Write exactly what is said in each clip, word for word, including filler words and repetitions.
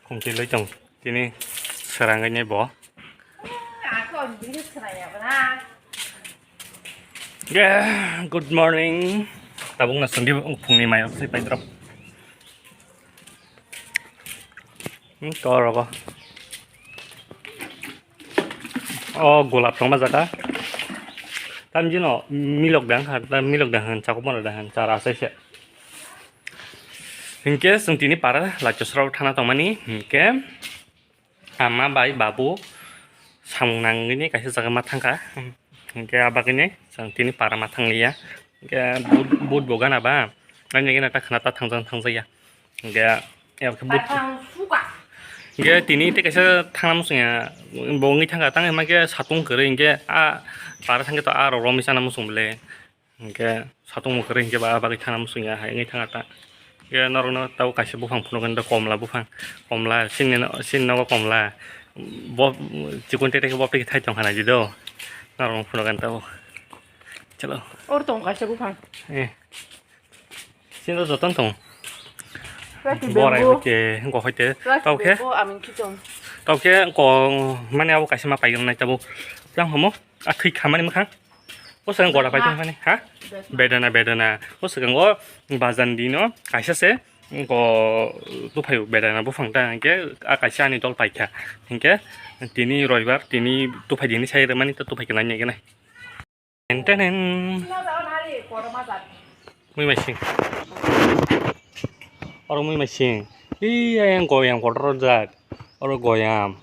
Khumti loi tong tini srangwi nai bo. Yeah, good morning. Tabuk na sandi phungni mai sai pai drop. Hmm, to rogo. O golap tongma jaga. Tamjino milok dang ha, tam milok dang han, chakupmano dang han, chara asai se. Hinkhe chwng tini para lachosrao thana tongmani, hinkhe ama bai babu samung nangwini kaisa jaga ma thangkha. Hinkhe abagwini chwng tini para ma thangliya. Hinkhe but, but bo gana ba, ani gana ta khna ta thangjak thangjakya. Hinkhe, hinkhe but, Bathang suka. Hinkhe tini tei kaisa thangna muchungya, bo wngwi thangkha, tang hinkhe satung kwrwi hinkhe a para thangkhe to a rok romwi chana muchung bwle. Hinkhe satung bo kwrwi hinkhe ba a bagwi thangna muchungya hai wngwi thangkha ta. Hinkhe norokno tabo kaisa buphang phunukgwi komla buphang, komla chini no, chini nogo komla. Bo chikon tete khe bo tei thai tongkha naidi do. Norokno phunukgwi tabo. Chalo. Or tong kaisa buphang. Eh. Sini joton tong. Plastic bag bo. Borai hoite, hingko hoite. Plastic bag bo amin kitong. Tau khe ko mane abo kaisa ma paigwrang nai tabo. Yang homo a thwi khamani mwkhang. O swkang gora pai tongmani, ha? Bedana, bedana. O swkang o bajan dino kaisa se ko tuphaio bedana buphang ta hinkhe a kaisa ani dol paikha. Hinkhe tini roibar tini tuphai dini sai rwmani ta tuphai khe nai nai khe nai. Tenen. Mui maising. Oro mui maising. Iya yang goyam kotor jak. Oro goyam.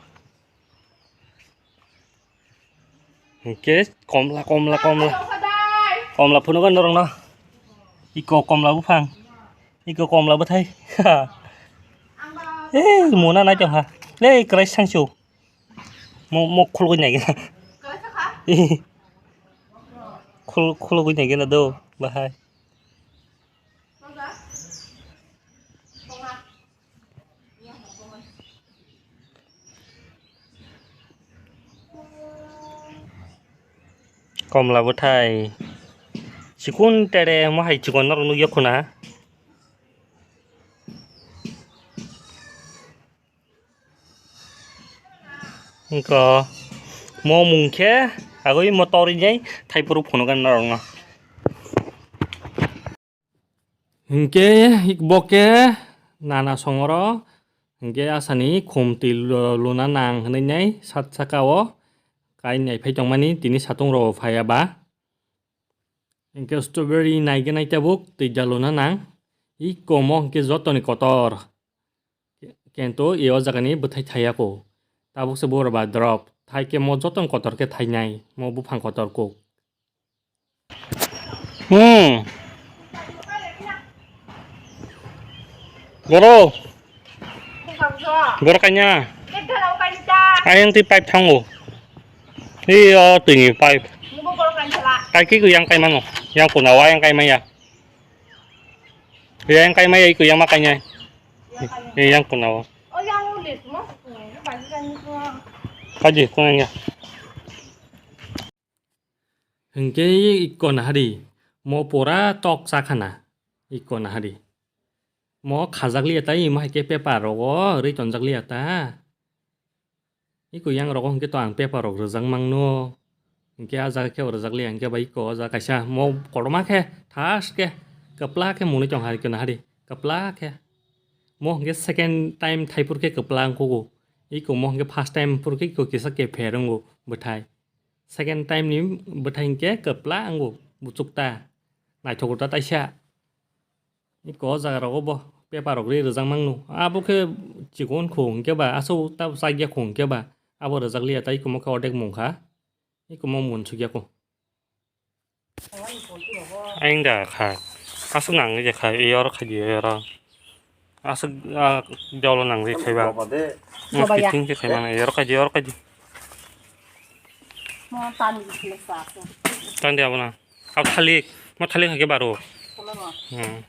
Hinkhe komla, komla, komla. Komla phunukgwi norokno. Iko komla buphang. Iko komla bwthai. Eh, mona nai tongkha. Le, kwrai sangsu. Mo, mo khulugwi nai gana. Khul-, khulugwi nai gana do, bahai. Komla bwthai. Chikon tere, mo hai chikon norok nukya khuna. Wngkha mo mung khe agwi mo tori jai thaiphuru phunukgwi norokno. Hinkhe bo khe nana songoro hinkhe asani khumtwi lu-, luna nang hwnwi nai sat saka o kai nai phai tongmani tini satung rok phaiya ba. Hinkhe strawberry naigwi nai tabuk twi jaluna nang. Iko mo hinkhe jotoni kotor. Kento e o jagani bwthai thaiya ko. Tabuk se bo rwba drop. Thai khe mo jotoni kotor khe thainai. Mo buphang kotor kuk. Hmm. Boro. Boro kanya. Ayang ti pipe thango. Iyo tini pipe. Kai ki yang kai mano. Yang kuna wa yang kai maya. Yang kai maya iku yang makanya. Yang kuna wa. Kaji kuna ya. Hinkhe iko nahari, mo pura tok chakhana, iko nahari. Mo khajak liya ta, imo hai khe paper rogo rwi tonjak liya ta. Iko yang rogo hinkhe to ang paper rok rwjak mangno. Hinkhe ah jaga khe rwjak liya, hinkhe ba iko o jaga kaisa mo kotorma khe thas khe kwpla khe mwnwi tongkha iko nahari, kwpla khe. Mo hinkhe second time thaiphur khe kwpla wngkhugo. Iko mo hinkhe first time phur khe iko kisa kepher wngo bwthai. Second time ni bwthai hinkhe kwpla wngo buchukta, naithok ta taisa. Iko o jaga rogo bo paper rok ri rwjak mangno. Abo khe chikon khung hinkhe ba aswk ta chakya khung hinkhe ba abo rwjak liya ta iko mo khe ordek mung kha. Iko mo munsukya ko. Aing da kha. Aswk nang je kha, e oro kha di, e oro. Aswk, ah, dolo nang je khai ba. Baba de. Mas Baba ya. Kiting je khai mana, e oro kha di, e oro kha di. Mo tan di sila sa. Tan di abo na. Ab thalik, mo thalik hake baro. Kolor. Hmm.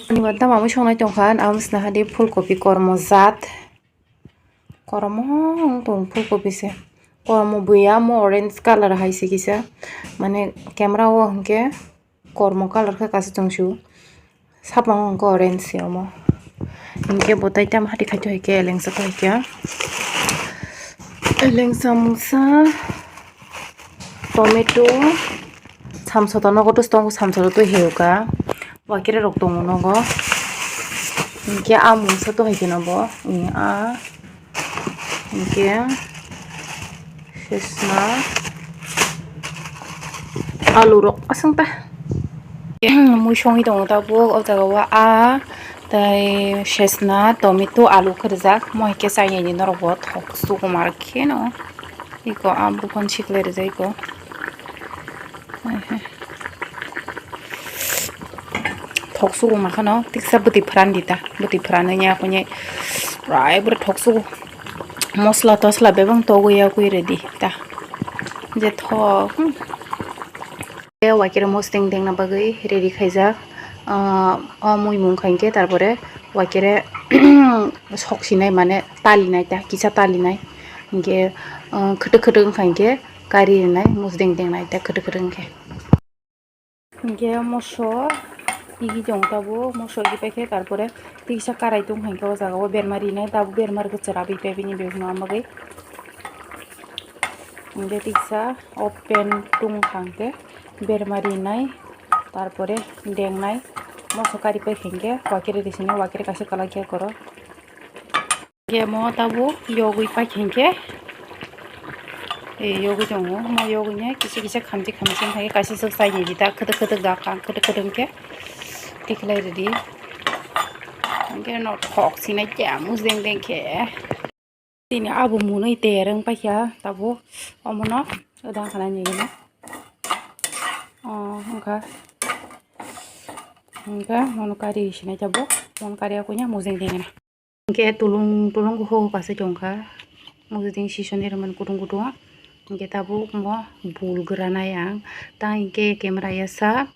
Ani wata mamui songnai tongkha, amo sina hadi phulkopi kormo jat. Kormo wng tong phulkopi se. Kormo buya mo orange colour hai se kisa. Mane camera o hwnkhe kormo colour khe kaisa tongsu. Sapang wngkha orange se omo. Hinkhe bo tai tam hati khaito hai khe elengsa to hai khe. Elengsa mungsa, tomato, samsa to nogo to tongo, samsa to heuka. Wakire rok tongo nogo. Hinkhe a mungsa to hai khe no bo. Ni a. Hinkhe sesna alu rok aswng ta. Mui songwi tongo tabuk o jaga o a tei sesna, tomato, alu khe rijak. Mo hai khe chainani norok bo thok sukumar kheno iko a buphang sikle rijak iko. Thok sugo makhano tiksa bwtwi phrandi ta, bwtwi phrano nya kwnye prai bwrwi thok sugo. Mosla tosla bebang togwi yakwi ready ta, je thok, hmm. Tei wakire mosdeng dengna bagwi ready khaijak. Ah, o muimung khankhe tarpore wakire sok sinai mane talinai ta, kisa talinai. Hinkhe, ah, khwtwk khwtwk wngkha hinkhe kari rinai, mosdeng dengnai ta khwtwk khwtwk wngkhe. Hinkhe moso igi tong tabuk, moso igi paikhe, tarpore tiksa karai tong hinkhe o jaga o berma rinai, tabuk berma rwkhe chwrabi pebini bebini bagwi. Hinkhe tiksa open tong hinkhe berma rinai, tarpore dengnai, moso kari paikhe hinkhe wakire risinai, wakire kaisa kwlai khe koro. Khe mo tabuk yogwi paikhe hinkhe, eh, yogwi tongo. Mo yogwi ne kisa kisa khamchi khamchi wngkha, kaisa swk chaini jita khwtwk khwtwk da kha, khwtwk khwtwk wngkhe tikhlai rwdi. Hinkhe no thok sinai khe mosdeng deng khe. Tini abo mwnwi teyar wng paikha tabuk omono wdang khana nini. Oh, wngkha. Hinkhe mono kari sinai tabuk, mono kari akhunya mosdeng deng na. Hinkhe tulung tulung ho ho kasai tongkha. Mujuding sisoni rwmani kutung kutung. Hinkhe tabuk mo bul granai ang. Ta hinkhe camera yasa,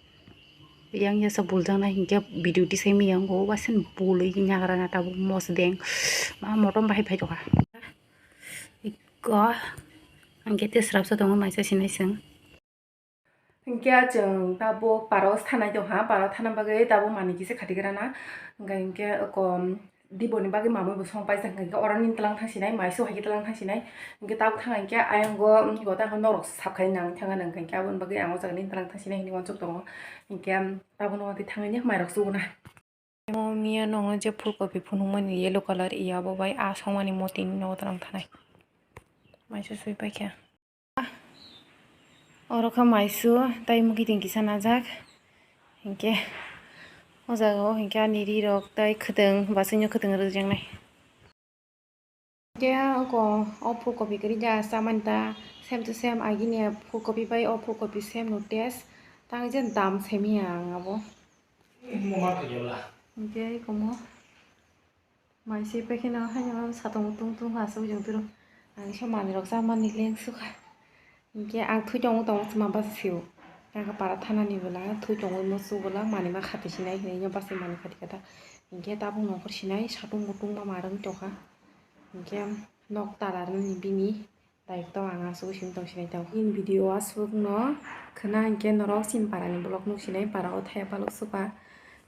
yang yasa bul jaknai hinkhe video tisai miyang go. Wasen bului nyagra na tabuk mosdeng. Ma motom bahai phai tongkha. Ikko. Hinkhe te srapsa tongo maisa sinai chwng. Hinkhe chwng tabuk parao thanai tongkha, parao thana bagwi tabuk manwi kisa khatigrana. Hinkhe, hinkhe kom diboni bagwi mamwi bo song paijak, hinkhe oro nini tlang thangsinai, maisu hai khe tlang thangsinai. Hinkhe tabuk thang hinkhe ayang go, go ta norok sap khai nang thang nang, hinkhe aboni bagwi ang o jaga nini tlang thangsinai hinwi uansuk tongo. Hinkhe tabuk no twi thangwi mairok chubuna. Omo miya nokno je phulkopi phunukmani yellow colour, iya bo bai aa songmani motini nogo tong thanai. Maisu sui paikha. Oro kha maisu, tai mukhitwng kisa najak. Hinkhe o jaga o hinkhe ani ri rok tai khwtwng, bwswk no khwtwng rwjaknai. Hinkhe oko o phulkopi kwrwi ja chamani ta same to same agini phulkopi bai o phulkopi same no taste. Tang je dam semi ang abo. Hinkhe ikomo maisi paikhe no haino satung tung tung aswk jotoro. Ang se manwi rok chamani leng sukha. Hinkhe ang thwi tongo tongo chwma bwsa sio. Ang khe para thanani bwla thwi tongwi musu bwla manwi ma khati sinai hinwi bwsai manwi khati kha ta. Hinkhe tabuk nongkhor sinai satung butung ma ma rwng tongkha. Hinkhe nok tala rwni bini daikto ang aswk simi tong sinai tongo. Bini video aswk no khwna hinkhe norok chini para ni vlog nuk sinai para o thaya balok sukha.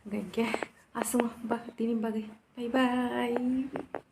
Hinkhe aswk ba tini bagwi bye bye.